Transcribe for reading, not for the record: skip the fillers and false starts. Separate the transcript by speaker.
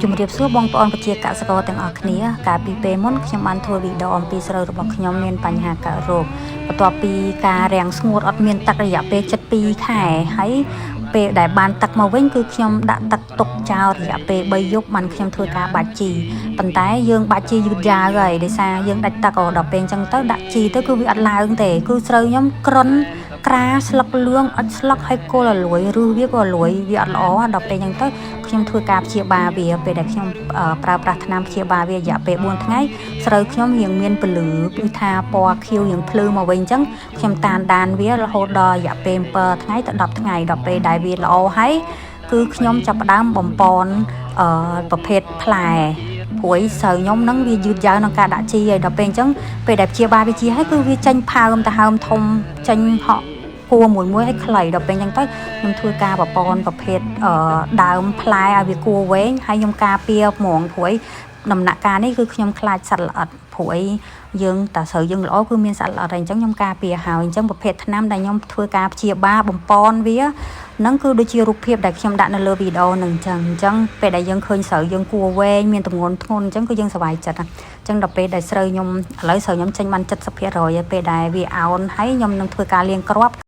Speaker 1: ជំរាបសួរបងប្អូនប្រជាកសិករទាំងអស់គ្នា។កាលពីពេលមុនខ្ញុំបានធ្វើវីដេអូអំពីស្រូវរបស់ខ្ញុំមានបញ្ហាកើតរោគបន្ទាប់ពីការរាំងស្ងួតអត់មានទឹករយៈពេល72ខែហើយពេលដែលបានទឹកមកវិញគឺខ្ញុំដាក់ទឹកទុកចោលរយៈពេល3យប់បានខ្ញុំធ្វើការបាច់ជីប៉ុន្តែយើងបាច់ជីយឺតយ៉ាវហើយដោយសារយើងដាច់ទឹករហូតដល់ពេលអញ្ចឹងទៅដាក់ជីទៅគឺវាអត់ឡើងទេគឺស្រូវខ្ញុំក្រុនក្រាស្លឹកលឿងអត់ស្លឹកហើយគល់ឲ្យលួយឬវាក៏លួយវាអត់ល្អដល់ពេលអញ្ចឹងទៅខ្ញុំធ្វើការព្យាបាលវាពេលដែលខ្ញុំប្រើប្រាស់ថ្នាំព្យាបាលវារយៈពេល4ថ្ងៃស្រូវខ្ញុំរៀងមានពន្លឺគឺថាពណ៌ខៀវរៀងភ្លឺមកវិញអញ្ចឹងខ្ញុំតានដានវារហូតដល់រយៈពេល7ថ្ងៃទៅ10ថ្ងៃដល់ពេលដែលវាល្អហើយគឺខ្ញុំចាប់ផ្ដើមបំពន់ប្រភេទផ្លែព្រួយស្រូវខ្ញុំហ្នឹងវាយឺតយ៉ាវក្នុងការដាក់ជីហើយដល់ពេលអញ្ចឹងពេលដែលព្យាបាលវាជាហើយគឺវាចេញផើមទៅហើមធំចេញហក់គួរមួយមួយឲ្យខ្លីដល់ពេលអញ្ចឹងទៅខ្ញុំធ្វើការប្រពន្ធប្រភេទដើមផ្លែឲ្យវាគួរវែងហើយខ្ញុំការពារហ្មងព្រួយដំណាក់កាលនេះគឺខ្ញុំខ្លាចសត្វល្អិតព្រួយយើងតាស្រូវយើងល្អគឺមានសត្វល្អិតហើយអញ្ចឹងខ្ញុំការពារហើយអញ្ចឹងប្រភេទថ្នាំដែលខ្ញុំធ្វើការព្យាបាលបំពន់វាហ្នឹងគឺដូចជារូបភាពដែលខ្ញុំដាក់នៅលើវីដេអូហ្នឹងអញ្ចឹងអញ្ចឹងពេលដែលយើងឃើញស្រូវយើងគួរវែងមានទម្ងន់ធ្ងន់អញ្ចឹងគឺយើងសប្បាយចិត្តណា។អញ្ចឹងដល់ពេលដែលស្រូវខ្ញុំឥឡូវស្រូវខ្ញុំចេញបាន70%ហើយពេលដែលវាអោនហើយខ្ញុំនឹងធ្វើការលាងគ្រាប់។